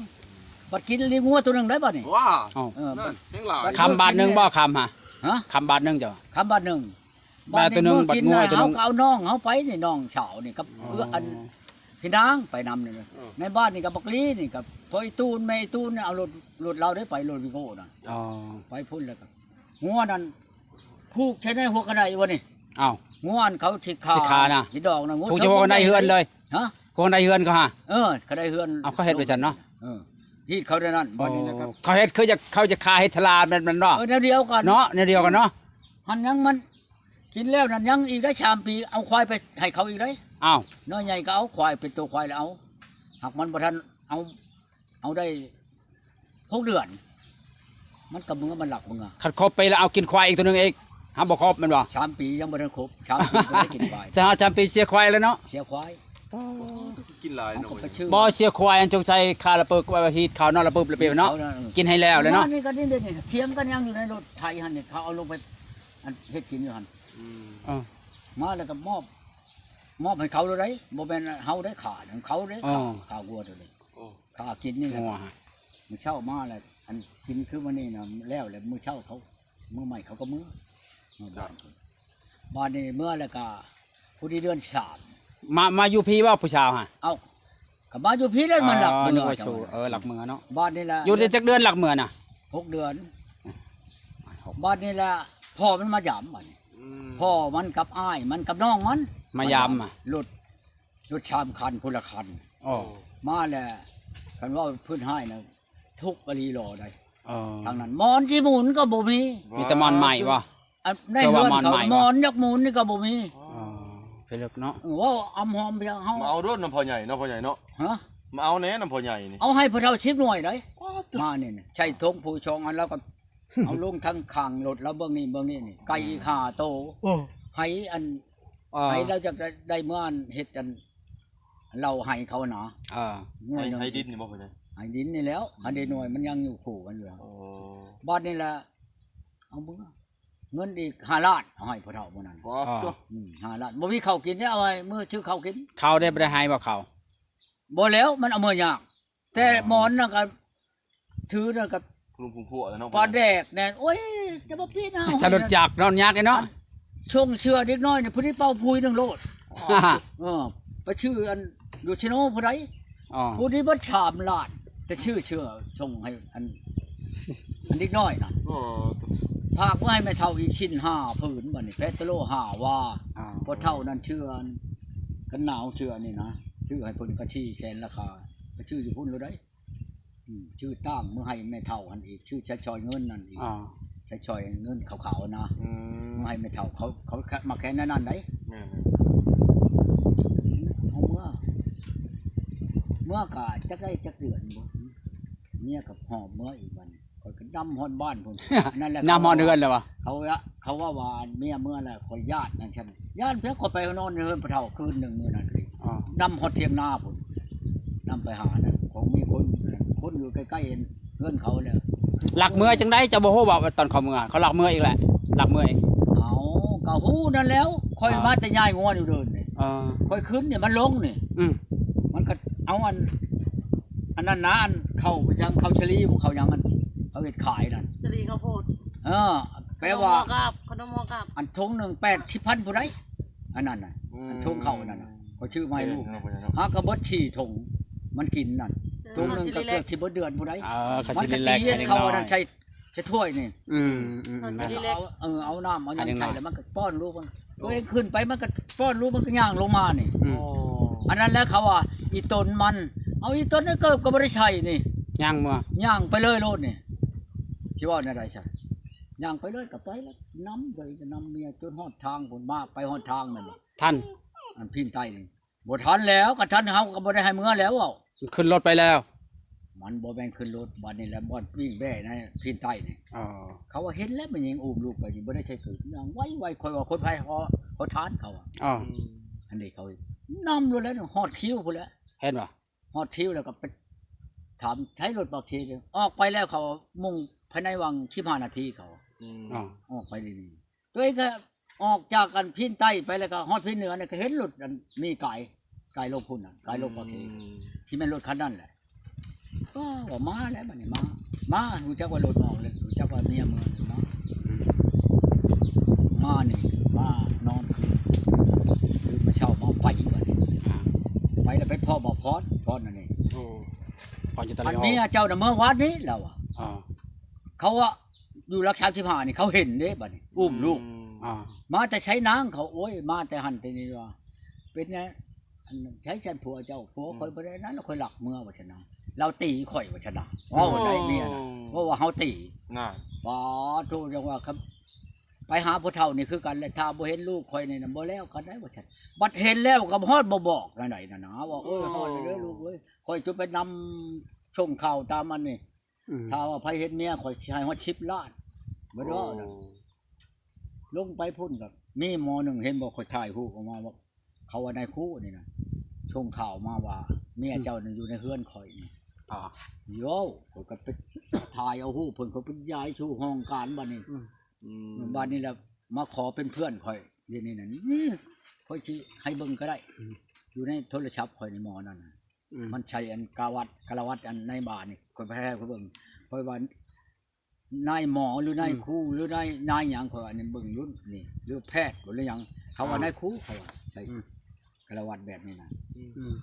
ບັດກິນລີງງົວໂຕໜຶ່ງໄດ້ບັດນີ້ ວ້າ ເອົ້າ ເອີ ນັ້ນແຮງຫຼາຍ ຄຳບາດໜຶ່ງບໍ່ ຄຳຫະ ຮະ ຄຳບາດໜຶ່ງເຈົ້າ ຄຳບາດໜຶ່ງ ແບ້ໂຕໜຶ່ງ ບັດງົວໂຕໜຶ່ງ ເຮົາກໍເອົານ້ອງເຮົາໄປນີ້ ນ້ອງສາວນີ້ກັບ ອໍ ເອື້ອ ອັນພີ່ນາງໄປນຳນີ້ ເອີ ໃນບ້ານນີ້ກັບບັກລີນີ້ ກັບພໍ່ອີຕູນ ແມ່ອີຕູນ ເອົາລົດ ລົດລາວໄດ້ໄປ ລົດວິໂກ້ນັ້ນ ອໍ ໄປພຸ້ນແລ້ວກໍ ງົວນັ້ນຜູກໃສ່ໃນຫົວກະໄດວະນີ້ ອ້າວ ງົວອັນເຂົາຊິຂ້າ ຊິຂ້ານະ ຊິດອງນະ ຜູກໃສ່ຫົວກະໄດເຮືອນເລີຍ ຮະ ຫົວກະໄດເຮືອນເຂົາຫາ ເອີ ກະໄດເຮືອນ ເອົາ ເຂົາເຮັດໄວ້ຊັ້ນເນາະ ເອີ ຮີດເຂົາແນວນັ້ນ ອໍ ບັດນີ້ແລ້ວກໍ ເຂົາເຮັດຄືຈະ ເຂົາຈະຂ້າເຮັດທະລາແມ່ນບໍ່ ເອີ ແນວດຽວກັນເນາະ ແນວດຽວກັນເນາະ ຫັ້ນຍັງມັນກິນແລ້ວນັ້ນຍັງອີກໄດ້ສາມປີ ເອົາຄວາຍໄປໃຫ້ເຂົາອີກໄດ້ ອ້າວ ນ້ອຍໃຫຍ່ກໍເອົາຄວາຍ ເປັນໂຕຄວາຍແລ້ວເອົາ ຫາກມັນບໍ່ທັນເອົາ ເອົາໄດ້ຫົກເດືອນ ມັນກໍເມືອ ມັນລັກເມືອ ຄັນຄົບປີແລ້ວເອົາກິນຄວາຍອີກໂຕໜຶ່ງອີກ ຫາບໍ່ຄົບແມ່ນບໍ່ ສາມປີຍັງບໍ່ທັນຄົບ ສາມປີບໍ່ໄດ້ກິນຄວາຍ ສາມ ສາມປີເສຍຄວາຍແລ້ວເນາະ ເສຍຄວາຍ ອໍ ກິນຫຼາຍເນາະ ບໍ່ເສຍຄວາຍ ອັນຈົງໃສ່ຄາລະປຶກໄວ້ ຮີດເຂົາເນາະ ລະປຶບລະເປີເນາະ ກິນໃຫ້ແລ້ວແລ້ວເນາະ ນີ້ກໍນີ້ ນີ້ຖຽງກັນຍັງຢູ່ໃນລົດໄຖຫັ້ນນີ້ ເຂົາເອົາລົງໄປ ອັນເຮັດກິນຢູ່ຫັ້ນ ອືມ ເອີ ມາແລ້ວກໍມອບ ມອບໃຫ້ເຂົາໂລດໃດ ບໍ່ແມ່ນເຮົາໄດ້ຂ້າ ເຂົາເດ້ຂ້າ ຂ້າງົວໂຕນີ້ ໂອ້ ຂ້າກິນນີ້ແຫຼະ ງົວ ມື້ເຊົ້າມາແລ້ວ ອັນກິນຄືມື້ນີ້ນະ ແລ້ວແລ້ວ ມື້ເຊົ້າເຂົາ ມື້ໃໝ່ເຂົາກໍເມືອ ເມືອບ້ານ ບາດນີ້ເມືອແລ້ວກໍ ພໍດີເດືອນສາມ ມາ ມາຢູ່ພີ້ບໍ່ຜູ້ສາວຫະ ເອົ້າ ກໍມາຢູ່ພີ້ແລ້ວ ມັນລັກເມືອ ເອີ ລັກເມືອເນາະ ບາດນີ້ລະ ຢູ່ໄດ້ຈັກເດືອນລັກເມືອນະ ຫົກເດືອນ. ບັດນີ້ລະພໍ່ມັນມາຢາມ ບັດນີ້ ອືມ ພໍ່ມັນກັບອ້າຍມັນກັບນ້ອງມັນ ມາຢາມ ມາຢາມ ອະ ລົດ ລົດສາມຄັນ ຜູ້ລະຄັນ. ໂອ້ ມາແລ້ວ ຄັນເວົ້າພື້ນຮ້າຍນະ ທຸກອີ່ຫຼີຫຼໍ່ໃດ໋. ເອີ ທາງນັ້ນໝອນຊິໝູນກໍບໍ່ມີ ມີແຕ່ໝອນໄມ້ບໍ? ອັນໃນເຮືອນເຂົາ ໝອນຢາກໝູນນີ້ກໍບໍ່ມີ. ອໍ ເພິ່ນເລິກເນາະ. ເອີ ເວົ້າອຳຫອມພຽງເຮົາ ມາເອົາໂລດນຳພໍ່ໃຫຍ່ເນາະ ພໍ່ໃຫຍ່ເນາະ. ຮະ? ມາເອົາແດ່ນຳພໍ່ໃຫຍ່ນີ້. ເອົາໃຫ້ຜູ້ເຖົ້າສິບໜ່ວຍໃດ໋. ມານີ້ໃສ່ຖົງຜູ້ສອງອັນ ແລ້ວກໍເອົາລົງທາງຂ້າງລົດ ແລ້ວເບິ່ງນີ້ເບິ່ງນີ້ນີ້ ໄກ່ອີກຫ້າໂຕ. ໂອ້ ໃຫ້ອັນ ໃຫ້ລາວຢາກໄດ້ ໄດ້ເມືອອັນເຮັດອັນ ເລົ່າໃຫ້ເຂົານະ. ເອີ ໃຫ້ ໃຫ້ດິນນີ້ບໍ່? ໃຫ້ດິນນີ້ແລ້ວ ອັນເດໜ່ວຍມັນຍັງຢູ່ຄູ່ກັນຢູ່. ໂອ້ ບາດນີ້ລະ ເອົາເມືອ ເງິນອີກຫ້າລ້ານ ເອົາໃຫ້ພໍ່ເຖົ້າມື້ນັ້ນ. ອໍ ອືມ ຫ້າລ້ານ ບໍ່ມີເຂົ້າກິນເດ້ ເອົາໃຫ້ມື້ຊື້ເຂົ້າກິນ. ເຂົາໄດ້ ບໍ່ໄດ້ໃຫ້ບໍ່ເຂົາ? ບໍ່ແລ້ວ ມັນເອົາເມືອຍາກ. ແຕ່ໝອນນັ້ນກໍ ຖືນັ້ນກໍ ລຸງພຸ້ງພົວແລ້ວເນາະ ປາແດກແນ່. ໂອ້ຍ ຈະມາປີນເອົາ ໃສ່ລົດຈັກເນາະ ຍາກເດ້ເນາະ. ຊົງເສື້ອເດັກນ້ອຍນີ້ ຜູ້ນີ້ເປົ່າຜຸຍໜຶ່ງໂລດ. ເອີ ໄປຊື້ອັນຢູ່ເຊໂນຜູ້ໃດ ອໍ ຜູ້ນີ້ເບິດສາມລ້ານ ແຕ່ຊື້ເສື້ອຊົງໃຫ້ອັນ ອັນເດັກນ້ອຍນະ. ອໍ ຝາກມາໃຫ້ແມ່ເຖົ້າອີກຊິ້ນຫ້າຜືນ ບັດນີ້ແພດໂຕໂລຫ້າວ່າ. ອໍ ພໍ່ເຖົ້ານັ້ນເສື້ອກັນໜາວ ເສື້ອນີ້ນະ ຊື້ໃຫ້ເພິ່ນກໍສີ່ແສນລາຄາ ໄປຊື້ຢູ່ພຸ້ນໂລດໃດ. ອືມ ຊື້ຕ່າງເມືອໃຫ້ແມ່ເຖົ້າຫັ້ນອີກ ຊື້ໃຊ້ຊ່ອຍເງິນນັ້ນອີກ. ອໍ ໃຊ້ຊ່ອຍເງິນຂາວໆນະ. ອືມ ເມືອໃຫ້ແມ່ເຖົ້າ ເຂົາ ເຂົາມັກແຄ່ນັ້ນໃດ໋. ແມ່ນໆ ເອົາເມືອ ເມືອກະຈັກໄດ້ຈັກເດືອນບໍ່ ເມຍກໍຫອບເມືອອີກບັດນີ້. ຂ້ອຍກໍນຳຮອດບ້ານພຸ້ນ ນັ້ນແຫຼະ ນຳຮອດເຮືອນແລ້ວວະ. ເຂົາ ເຂົາວ່າ ວ່າເມຍເມືອແລ້ວ ຂ້ອຍຢ້ານນັ້ນຊັ້ນ ຢ້ານເພຍ. ຂ້ອຍໄປນອນໃນເຮືອນພໍ່ເຖົ້າຄືນໜຶ່ງມື້ນັ້ນ ອໍ ນຳຮອດຖຽງນາພຸ້ນ ນຳໄປຫານະ ຂອງມີຄົນ ຄົນຢູ່ໃກ້ໆເຮືອນເຂົາແລ້ວ. ລັກເມືອຈັ່ງໃດ ເຈົ້າບໍ່ຮູ້ບໍ່? ຕອນເຂົາເມືອ ເຂົາລັກເມືອອີກແຫຼະ ລັກເມືອອີກ. ເອົາ ກໍຮູ້ນັ້ນແລ້ວ ຂ້ອຍ ອໍ ມາແຕ່ຍ້າຍງົວຢູ່ເດີ່ນນີ້. ອໍ ຂ້ອຍຂຶ້ນນີ້ ມັນລົງນີ້. ອືມ ມັນກໍເອົາອັນ ອັນນັ້ນນະ ອັນເຂົ້າໄປທາງເຂົ້າສາລີບໍ່ ເຂົ້າຫຍັງ ອັນເຂົາເຮັດຂາຍນັ້ນ ສາລີເຂົ້າໂພດ. ເອີ ແປວ່າ ຂະໜົມຫໍກາບ ຂະໜົມຫໍກາບ ອັນຖົງໜຶ່ງແປດສິບພັນຜູ້ໃດ ອັນນັ້ນນະ. ອືມ ອັນຖົງເຂົ້ານັ້ນນະ ຂ້ອຍຊື້ມາໃຫ້ລູກ ຫາກໍເບິດສີ່ຖົງ ມັນກິນນັ້ນ. ເອີ ຖົງໜຶ່ງກໍເກືອບຊິເບິດເດືອນຜູ້ໃດ. ເອີ ມັນກໍຕີເຮັດເຂົາອັນນັ້ນໃສ່ ໃສ່ຖ້ວຍນີ້. ອືມ ເອີ ເອົາ ເອີ ເອົານ້ຳເອົາຫຍັງໃສ່ ແລ້ວມັນກໍປ້ອນລູກມັນ. ໂຕເອງຂຶ້ນໄປ ມັນກໍປ້ອນລູກ ມັນກໍຍ່າງລົງມານີ້. ອືມ ອໍ ອັນນັ້ນແຫຼະ ເຂົາວ່າອີຕົນມັນ ເອົາ ອີຕົນນັ້ນເກີບກໍບໍ່ໄດ້ໃສ່ນີ້ ຍ່າງເມືອ ຍ່າງໄປເລີຍໂລດນີ້. ຊິເວົ້າແນວໃດຊະ ຍ່າງໄປເລີຍ ກໍໄປແລ້ວ ນຳໄປ ນຳເມຍຈົນຮອດທາງພຸ້ນ ມາໄປຮອດທາງນັ້ນ ທັນ ອັນພີນໃຕ້ນີ້. ບໍ່ທັນແລ້ວ ກະທັນເຮົາກໍບໍ່ໄດ້ໃຫ້ເມືອແລ້ວ ເວົ້າ ຂຶ້ນລົດໄປແລ້ວ. ມັນບໍ່ແມ່ນຂຶ້ນລົດ ບັດນີ້ແຫຼະ ບ່ອນປີ້ງແບ້ໃນພີນໃຕ້ນີ້. ອໍ ເຂົາວ່າເຫັນແລ້ວ ແມ່ຍິງອຸ້ມລູກໄປນີ້ ບໍ່ໄດ້ໃສ່ເກີບ ຍ່າງໄວໆ ຂ້ອຍວ່າຄົນໄພຂໍ ຂໍທານ ເຂົາວ່າ. ອໍ ອັນນີ້ເຂົານຳລົດແລ້ວ ຮອດຄິວພຸ້ນແຫຼະ. ເຫັນບໍ່? ຮອດຄິວແລ້ວກໍໄປຖາມໃຊ້ລົດບັກເທ ອອກໄປແລ້ວ ເຂົາມຸງພາຍໃນຫວ່າງສິບຫ້ານາທີ ເຂົາ. ອືມ ອໍ ອອກໄປດີໆ ຕົວເອງກໍອອກຈາກອັນພີນໃຕ້ໄປ ແລ້ວກໍຮອດພີນເໜືອນີ້ ກໍເຫັນລົດອັນມີກາຍ ກາຍລົງພຸ້ນນະ ກາຍລົງປາກເຄ. ອືມ ທີ່ແມ່ນລົດຄັນນັ້ນແຫຼະ. ເອີ ວ່າມາແລ້ວບັດນີ້ ມາ ມາ ຮູ້ຈັກວ່າລົດອອກແລ້ວ ຮູ້ຈັກວ່າເມຍເມືອມາ. ອືມ ມານີ້ ມານອນຄືນ ຄືນມາເຊົ້າມາໄປບັດນີ້. ອ່າ ໄປແລ້ວໄປພໍ້ບ່າວພອນ ພອນອັນນີ້. ໂອ້ ພອນຢູ່ຕະຫຼອດ ອັນເມຍເຈົ້ານະເມືອວານນີ້ ລາວວ່າ. ອ່າ ເຂົາວ່າຢູ່ຫຼັກສາມສິບຫ້ານີ້ ເຂົາເຫັນເດ້ ບັດນີ້ ອຸ້ມລູກ. ອືມ ອ່າ ມາແຕ່ໃສນາງ ເຂົາ ໂອ້ຍ ມາແຕ່ຫັ້ນແຕ່ນີ້ວ່າ ເປັນແນວ ອັນໃຊ້ແຕ່ຜົວເຈົ້າ ຜົວຂ້ອຍ ອືມ ບໍ່ໄດ້ນັ້ນ ຂ້ອຍລັກເມືອວ່າຊັ້ນນະ ລາວຕີຂ້ອຍວ່າຊັ້ນນະ. ໂອ້ ເວົ້າໄດ້ເມຍນະ ເວົ້າວ່າເຮົາຕີ. ນັ້ນ ປາໂທ ຈັ່ງວ່າ ໄປຫາຜູ້ເຖົ້ານີ້ຄືກັນແຫຼະ ຖ້າບໍ່ເຫັນລູກຂ້ອຍນີ້ນະ ບໍ່ແລ້ວກັນໄດ໋ວ່າຊັ້ນ. ບັດເຫັນແລ້ວກໍຮອດບໍ່ບອກແນວໃດນັ້ນນະ ວ່າ ໂອ້ຍ ໂອ້ ຮອດເດີລູກເອີຍ ຂ້ອຍຈະໄປນຳສົ່ງຂ່າວຕາມອັນນີ້. ອືມ ຖ້າວ່າໃຜເຫັນເມຍຂ້ອຍຊິໃຫ້ຮອດສິບລ້ານ ບໍ່ໄດ້ເວົ້ານະ. ໂອ້ ລົງໄປພຸ້ນກໍມີໝໍໜຶ່ງ ເຫັນບໍ່ ຂ້ອຍຖ່າຍຮູບອອກມາວ່າ ເຂົາວ່ານາຍຄູນີ້ນະ ສົ່ງຂ່າວມາວ່າເມຍເຈົ້ານັ້ນຢູ່ໃນເຮືອນຂ້ອຍນີ້. ອ່າ ໂຢ ຂ້ອຍກໍໄປຖ່າຍເອົາຮູບເພິ່ນ ຂ້ອຍໄປຢາຍສູ່ຫ້ອງການບັດນີ້. ອືມ ອືມ ບັດນີ້ລະມາຂໍເປັນເພື່ອນຂ້ອຍ ດຽວນີ້ນັ້ນ ຂ້ອຍຊິໃຫ້ເບິ່ງກໍໄດ້. ອືມ ຢູ່ໃນໂທລະສັບຂ້ອຍໃນໝໍນັ້ນນະ. ອືມ ມັນໃສ່ອັນກາວັດ ກາລະວັດອັນໃນບານີ້ ຂ້ອຍໄປໃຫ້ເຂົາເບິ່ງ ຂ້ອຍວ່ານາຍໝໍ ຫຼືນາຍ ອືມ ຄູ ຫຼືນາຍ ນາຍຫຍັງ ຂ້ອຍວ່ານີ້ເບິ່ງລຸ້ນນີ້ ຫຼືແພດບໍ່ ຫຼືຫຍັງ ເຂົາວ່າ ອ່າ ນາຍຄູ ເຂົາວ່າໃສ່ ອືມ ກາລະວັດແບບນີ້ນະ. ອືມ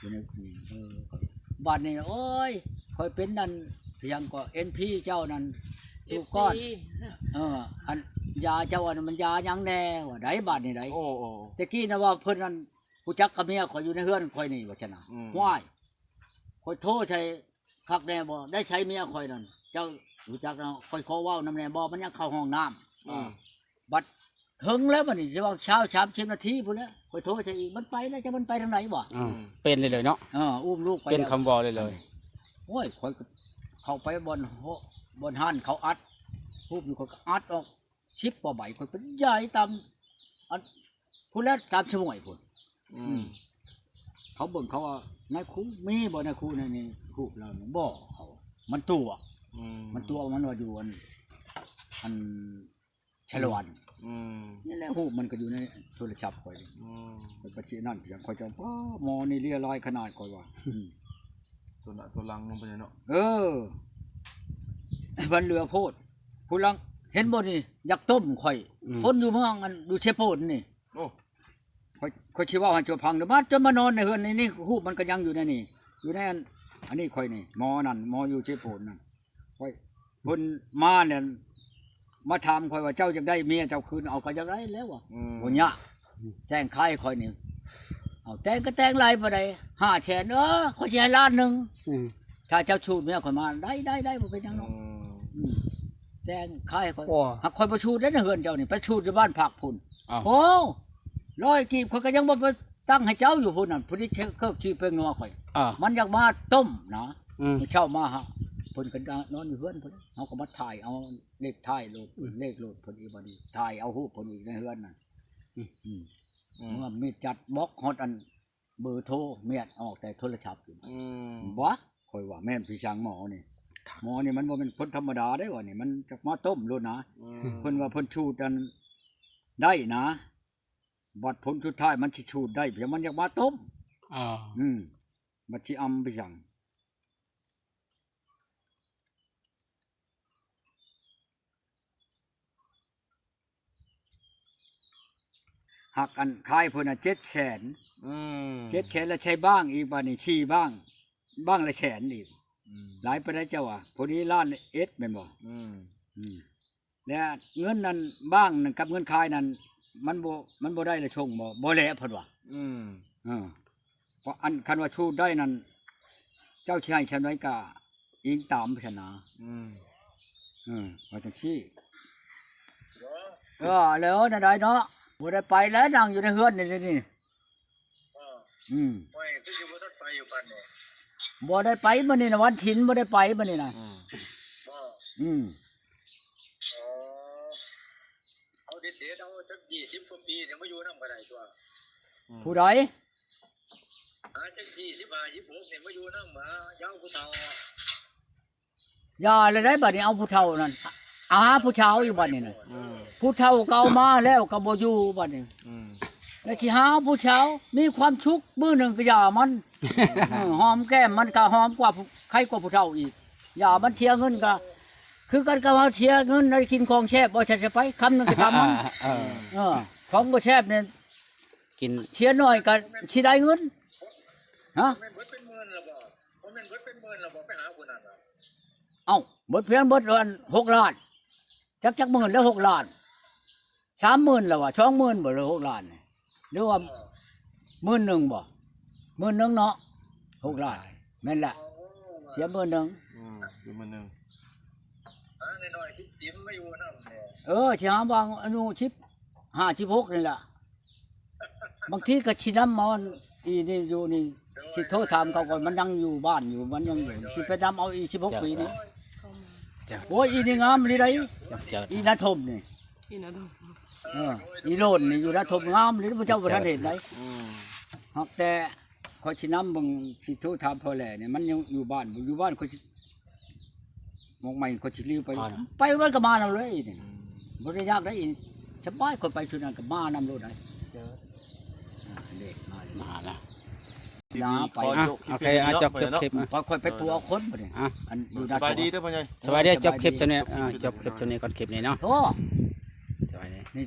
ຢູ່ໃນນີ້ ເອີ ບາດນີ້ ໂອ້ຍ ຂ້ອຍເປັນອັນ ພຽງກໍເອັນພີເຈົ້ານັ້ນ ເອັຟຊີ ທຸກກ້ອນ ເອີ ອັນຢາເຈົ້າອັນນັ້ນມັນຢາຫຍັງແດ່ ວ່າໄດ໋ບາດນີ້ໄດ໋. ໂອ້ ໂອ້ ແຕ່ກີ້ນະວ່າເພິ່ນນັ້ນຮູ້ຈັກກັບເມຍຂ້ອຍຢູ່ໃນເຮືອນຂ້ອຍນີ້ ວ່າຊັ້ນນະ. ອືມ ຫ້ວຍ ຂ້ອຍໂທໃສ່ຄັກແດ່ບໍ່ ໄດ້ໃຊ້ເມຍຂ້ອຍນັ້ນ ເຈົ້າຮູ້ຈັກເນາະ ຂ້ອຍຂໍເວົ້ານຳແດ່ບໍ່ ມັນຍັງເຂົ້າຫ້ອງນ້ຳ. ອືມ ບັດເຫິງແລ້ວ ບັດນີ້ຊິວ່າຊາວສາມສິບນາທີພຸ້ນແຫຼະ ຂ້ອຍໂທໃສ່ອີກ ມັນໄປແລ້ວ ຈັກມັນໄປທາງໃດບໍ່. ເອີ ເປັນເລີຍເນາະ ເອີ ອຸ້ມລູກໄປ ເປັນຄຳເວົ້າເລີຍ. ໂອ້ຍ ຂ້ອຍກໍເຂົ້າໄປບ່ອນ ບ່ອນຮ້ານເຂົາອັດຮູບຢູ່ ຂ້ອຍກໍອັດອອກສິບກວ່າໃບ ຂ້ອຍກໍຢາຍຕາມອັນພຸ້ນແຫຼະ ຕາມຊະໝວຍພຸ້ນ. ອືມ ອືມ ເຂົາເບິ່ງ ເຂົາວ່າ ນາຍຄູມີບໍ່ ນາຍຄູໃນນີ້ຮູບລາວນີ້ ບໍ່ ເຂົາ ມັນຕົວະ. ອືມ ມັນຕົວະ ມັນວ່າຢູ່ອັນ ອັນ ຊາລະວັນ. ອືມ ນີ້ແຫຼະ ຮູບມັນກໍຢູ່ໃນໂທລະສັບຂ້ອຍ. ອືມ ຂ້ອຍປະຊິນັ້ນພຽງ ຂ້ອຍຈະ ປ້າ ໝໍນີ້ເລວຮ້າຍຂະໜາດ ຂ້ອຍວ່າ. ອືມ ຕົວໜ້າຕົວຫຼັງນຳເພິ່ນເນາະ. ເອີ ມັນເຫຼືອໂພດ ຜູ້ຫຼັງເຫັນບໍ່ນີ້ ຢາກຕົ້ມຂ້ອຍ. ອືມ ຄົນຢູ່ເມືອງອັນ ຢູ່ເຊໂປນນີ້. ໂອ້ ຂ້ອຍ ຂ້ອຍຊິເວົ້າໃຫ້ເຈົ້າຟັງເດີ ມາຈົນມານອນໃນເຮືອນນີ້ ຮູບມັນກໍຍັງຢູ່ໃນນີ້ ຢູ່ໃນອັນ ອັນນີ້ຂ້ອຍນີ້ ໝໍນັ້ນ ໝໍຢູ່ເຊໂປນນັ້ນ. ຂ້ອຍ ເພິ່ນມານັ້ນ ມາຖາມຂ້ອຍວ່າ ເຈົ້າຢາກໄດ້ເມຍເຈົ້າຄືນ ເອົາ ກໍຢາກໄດ້ແລ້ວວ່າ. ອືມ ບໍ່ຍາກ ແຕ່ງຂາຍຂ້ອຍນີ້ ເອົາ ແຕ່ງກໍແຕ່ງຫຼາຍປານໃດ ຫ້າແສນ ເອີ ຂ້ອຍຊິໃຫ້ລ້ານໜຶ່ງ. ອືມ ຖ້າເຈົ້າຊູດເມຍຂ້ອຍມາ ໄດ້ ໄດ້ ໄດ້ ບໍ່ເປັນຫຍັງດອກ. ອືມ ອືມ ແຕ່ງຂາຍຂ້ອຍ ຫາກຂ້ອຍບໍ່ຊູດເດ້ໃນເຮືອນເຈົ້ານີ້ ໄປຊູດຢູ່ບ້ານພັກພຸ້ນ. ອ້າວ ໂອ້ ຮ້ອຍກີບ ຂ້ອຍກໍຍັງບໍ່ໄປຕັ້ງໃຫ້ເຈົ້າຢູ່ພຸ້ນນະ ຜູ້ທີ່ເຄີບຂີ້ເປັງນົວຂ້ອຍ. ອ່າ ມັນຢາກມາຕົ້ມນະ. ອືມ ມື້ເຊົ້າມາຫາ ເພິ່ນກໍນອນຢູ່ເຮືອນເພິ່ນ ເຮົາກໍມາຖ່າຍເອົາເລກທ້າຍໂລດ ອືມ ເລກໂລດເພິ່ນອີກ ບັດນີ້ຖ່າຍເອົາຮູບເພິ່ນອີກໃນເຮືອນນັ້ນ. ອືມ ອືມ ອືມ ເມື່ອມີຈັດບລັອກຮອດອັນ ເບີໂທ ເມຍອອກແຕ່ໂທລະສັບຢູ່. ອືມ ບໍ່ ຂ້ອຍວ່າແມ່ນພີ່ຊ່າງໝໍນີ້ ໝໍນີ້ມັນບໍ່ແມ່ນຄົນທຳມະດາເດ້ວ່ານີ້ ມັນຈະມາຕົ້ມໂລດນະ. ອືມ ເພິ່ນວ່າເພິ່ນສູດອັນໄດ້ນະ ບັດຜົນສຸດທ້າຍມັນຊິສູດໄດ້ ພຽງມັນຢາກມາຕົ້ມ. ອ່າ ອືມ ບັດຊິອຳໄປຫຍັງ ຫາກອັນຂາຍເພິ່ນນະ ເຈັດແສນ. ອືມ ເຈັດແສນ ແລ້ວໃຊ້ບ້າງອີກ ບາດນີ້ສີ່ບ້າງ ບ້າງລະແສນອີກ. ອືມ ຫຼາຍປານໃດເຈົ້າວ່າ ພໍດີລ້ານເອັດແມ່ນບໍ່? ອືມ ອືມ ແລະເງິນນັ້ນ ບ້າງນັ້ນກັບເງິນຂາຍນັ້ນ ມັນບໍ່ ມັນບໍ່ໄດ້ລະສົ່ງບໍ່? ບໍ່ແຫຼະ ເພິ່ນວ່າ. ອືມ ເອີ ເພາະອັນ ຄັນວ່າສູດໄດ້ນັ້ນ ເຈົ້າຊິໃຫ້ສ່ຳໃດກະອີງຕາມຊັ້ນນະ. ອືມ ເອີ ວ່າຈັ່ງຊີ້. ເອີ ແລ້ວແນວໃດເນາະ ບໍ່ໄດ້ໄປແລ້ວ ນັ່ງຢູ່ໃນເຮືອນນີ້ ນີ້. ເອີ ອືມ ໂອ້ຍ ຄືຊິບໍ່ທັນໄປຢູ່ປານນີ້. ບໍ່ໄດ້ໄປມື້ນີ້ນະ ວັນສິນ ບໍ່ໄດ້ໄປມື້ນີ້ນະ. ອືມ ບໍ່ ອືມ ອໍ ເອົາເດັດໆ ເອົາຈັກຊາວກວ່າປີນີ້ມາຢູ່ນຳກໍໄດ້ຕົວະ. ອືມ ຜູ້ໃດ? ຫາຈັກຊາວຫ້າ ຊາວຫົກນີ້ມາຢູ່ນຳ ຫາເຈົ້າຜູ້ເຖົ້າ. ຢ່າແລ້ວໄດ໋ ບັດນີ້ເອົາຜູ້ເຖົ້ານັ້ນ ຫາຜູ້ສາວອີກບັດນີ້ນະ. ອືມ ຜູ້ເຖົ້າກໍເອົາມາແລ້ວກໍບໍ່ຢູ່ບັດນີ້. ອືມ ແລ້ວຊິຫາເອົາຜູ້ສາວ ມີຄວາມສຸກມື້ໜຶ່ງກໍຢ່າມັນ. ເອີ ຫອມແກ້ມມັນກໍຫອມກວ່າ ໃຄກວ່າຜູ້ເຖົ້າອີກ. ຢ່າມັນເສຍເງິນກໍຄືກັນກັບເຮົາເສຍເງິນໄດ້ກິນຂອງແຊບ ບໍ່ໃຊ່ຈະໄປຄຳໜຶ່ງກໍຕາມມັນ. ເອີ ເອີ ຂອງບໍ່ແຊບນີ້ ກິນ ເສຍໜ້ອຍກໍຊິໄດ້ເງິນ. ຮະ ບໍ່ແມ່ນເບິດເປັນໝື່ນແລ້ວບໍ່? ບໍ່ແມ່ນເບິດເປັນໝື່ນແລ້ວບໍ່? ໄປຫາຜູ້ນັ້ນນະ. ເອົ້າ ເບິດພຽງ ເບິດອັນຫົກລ້ານ ຈັກ ຈັກໝື່ນແລ້ວ ຫົກລ້ານ ສາມໝື່ນແລ້ວວ່າ ສອງໝື່ນບໍ່ ຫຼື ຫົກລ້ານ ຫຼືວ່າ ເອີ ໝື່ນໜຶ່ງບໍ່? ໝື່ນໜຶ່ງເນາະ ຫົກລ້ານ ແມ່ນແຫຼະ ເສຍໝື່ນໜຶ່ງ. ອືມ ເສຍໝື່ນໜຶ່ງ. ຫານ້ອຍໆ ຕິມໆ ມາຢູ່ນຳແດ່. ເອີ ຊິຫາບາງອາຍຸ ສິບຫ້າ ສິບຫົກ ນີ້ແຫຼະ. ບາງທີກໍຊິນຳເອົາອີນີ້ຢູ່ນີ້ ຊິໂທຖາມເຂົາກ່ອນ ມັນຍັງຢູ່ບ້ານຢູ່ ມັນຍັງຢູ່ ຊິໄປນຳເອົາອີສິບຫົກປີນີ້. ໂອ້ຍ ອີນີ້ງາມອີ່ຫຼີໃດ໋ ອີນາທົມນີ້. ເອີ ອີໂລນນີ້ຢູ່ນາທົມງາມອີ່ຫຼີ ພະເຈົ້າບໍ່ທັນເຫັນໃດ໋. ອືມ ຫາກແຕ່ຂ້ອຍຊິນຳເບິ່ງ ຊິໂທຖາມພໍ່ແຫຼນີ້ ມັນຍັງຢູ່ບ້ານບໍ່? ຢູ່ບ້ານຂ້ອຍຊິ ໝອກໃໝ່ຂ້ອຍຊິລີ້ໄປ ໄປມັນກໍມານຳເລີຍນີ້. ອືມ ບໍ່ໄດ້ຍາກໃດ໋ ສະບາຍ ຂ້ອຍໄປຈຸດນັ້ນກໍມານຳໂລດໃດ໋. ເຈີ ອ່າ ເດ້ ມາແລ້ວ ມາແລ້ວ ນາໄປ. ອ່ະ ໂອເຄ ອ່ະ ຈົບຄລິບ ພາຂ້ອຍໄປປົວເອົາຄົນບັດນີ້. ອ່ະ ອັນຢູ່ນາ ສະບາຍດີເດີພໍ່ໃຫຍ່. ສະບາຍດີ ຈົບຄລິບຊ່ຳນີ້ ຈົບຄລິບຊ່ຳນີ້ກ່ອນ ຄລິບນີ້ເນາະ. ໂອ້ ສະບາຍດີ ນີ້